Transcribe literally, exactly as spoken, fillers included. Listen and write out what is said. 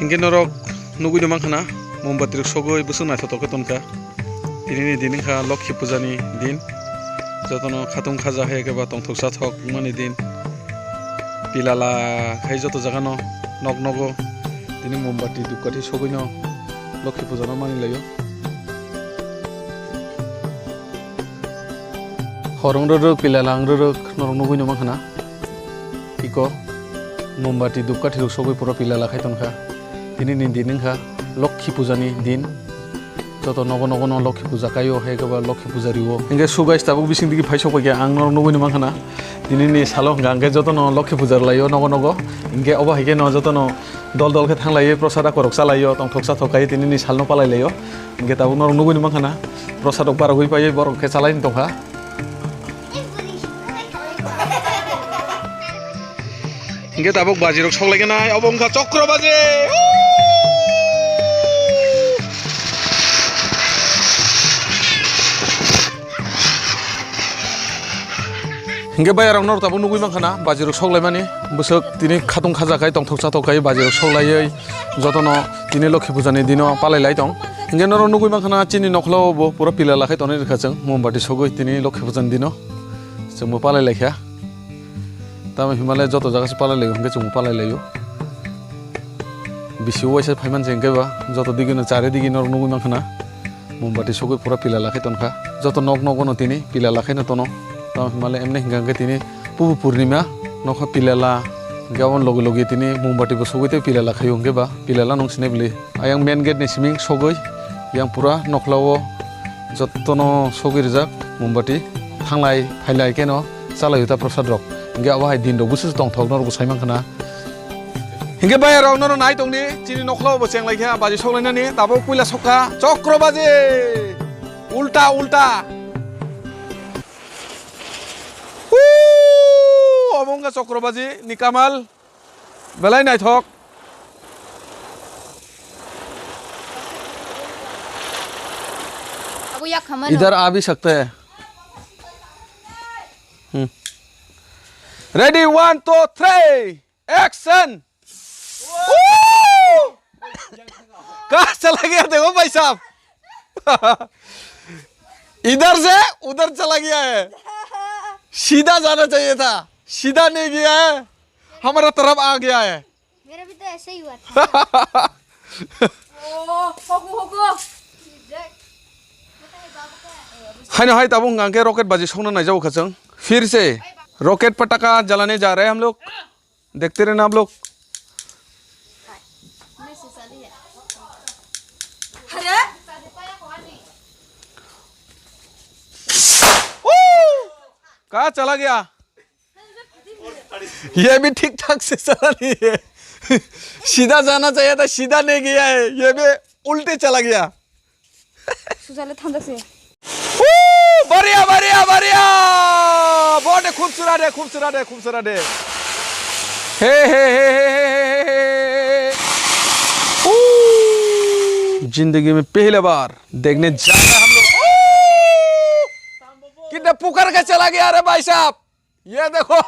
Hinkhe norok nugui no mankha na, mombati rok sogwi bwswk naithotok khe tonkha. Tini ni din wngkha Lokhi puja ni din. Jotono khatung khaja hai khe ba tongthok sathok wngmani din. Pilala khai joto jaga no, nok nogo tini mombati, dupkathi sogwi no Lokhi puja no mani laio. Hor wng rwrwk, pilala wng rwrwk, norok nugui no mankha na. Iko mombati, dupkathi rok sogwi pura pilala khai tonkha. Tini ni din wngkha Lokhi puja ni din. Joto nogo nogo no Lokhi puja kaio, hai khe ba Lokhi puja rio. Hinkhe so guys, tabuk bising digi phai sok pai khe ang norok nugui no mankha na. Tini ni salo hwnkha hwnkhe joto no Lokhi puja rwlaio nogo nogo. Hinkhe obo hai khe no joto no dol dol khe thang laio, prosad akorok cha laio, tongthok sathok khai tini ni sal no palai laio. Hinkhe tabuk norok nugui no mankha na, prosad rok barogwi paiwi borok khe cha lai tongkha. Hinkhe tabuk baji rok sok lai khe nai, obo wngkha chokro baji. Hinkhe bayarok norok tabuk nugui mankha na, baji rok sok lai mani, bwswk tini khatung khaja khai tongthok sathok khai baji rok sok laiwi jotono tini Lokhi puja ni dino palai lai tong. Hinkhe norok nugui mankha na, chini nokhla o bo pura pilala khai tonwi rwkha chwng, mombati sogwi tini Lokhi puja ni dino chwngbo palai lai kha. Tamo hinmale joto jaga se palai laio, hinkhe chwngbo palai laio. Bisi uaisa phaiman se hinkhe ba joto digi no chari digi norok nugui mankha na, mombati sogwi pura pilala khai tonkha. Joto nok nogo no tini pilala khai no tono. Tamo hinmale emne hinkha hinkhe tini pubu purnima nokha pilala, hinkhe aboni loge loge tini mombati bo sogwi tei pilala khaio hinkhe ba pilala nung sinai bwlwi. Ayang main gate ni siming sogwi, yang pura nokhla o jotono sogwi rijak mombati, thanglai phailai keno chalai uta prosad rok. Hinkhe abo hai din rok bwswk tongthok norok bo sai mankha na. Hinkhe bayarok norok nai tongdi, chini nokhla o bo cheng lai kha, baji sok lai nani, tabuk puila sokha, chokro baji. Ulta, ulta. Huu, obo wngkha chokro baji ni kamal. Belai naithok. Abo yak khamano. Idhar aa bhi sakta hai. Hmm. Ready, one, two, three, action. Woo! कहाँ चला गया देखो भाई साहब। इधर से उधर चला गया है। सीधा जाना चाहिए था, सीधा नहीं गया है। हमारा तरफ आ गया है। मेरा भी तो ऐसा ही हुआ था। ओ, होगो, होगो। Haino hai tabuk hwnkha khe rocket baji sokna naijago kha chwng. फिर से rocket पटाखा जलाने जा रहे हैं हम लोग। देखते रहना आप लोग। अरे? ओ! कहाँ चला गया? ये भी ठीक ठाक से चला नहीं है। सीधा जाना चाहिए था, सीधा नहीं गया है, ये भी उल्टे चला गया। सुजाले थांदा से। ओ, बढ़िया, बढ़िया, बढ़िया। बहुत ही खूबसूरत है, खूबसूरत है, खूबसूरत है। हे, हे, हे। ओ, जिंदगी में पहली बार देखने जा रहे हैं हम लोग। ओ, कितना पुकार के चला गया रे भाई साहब। ये देखो।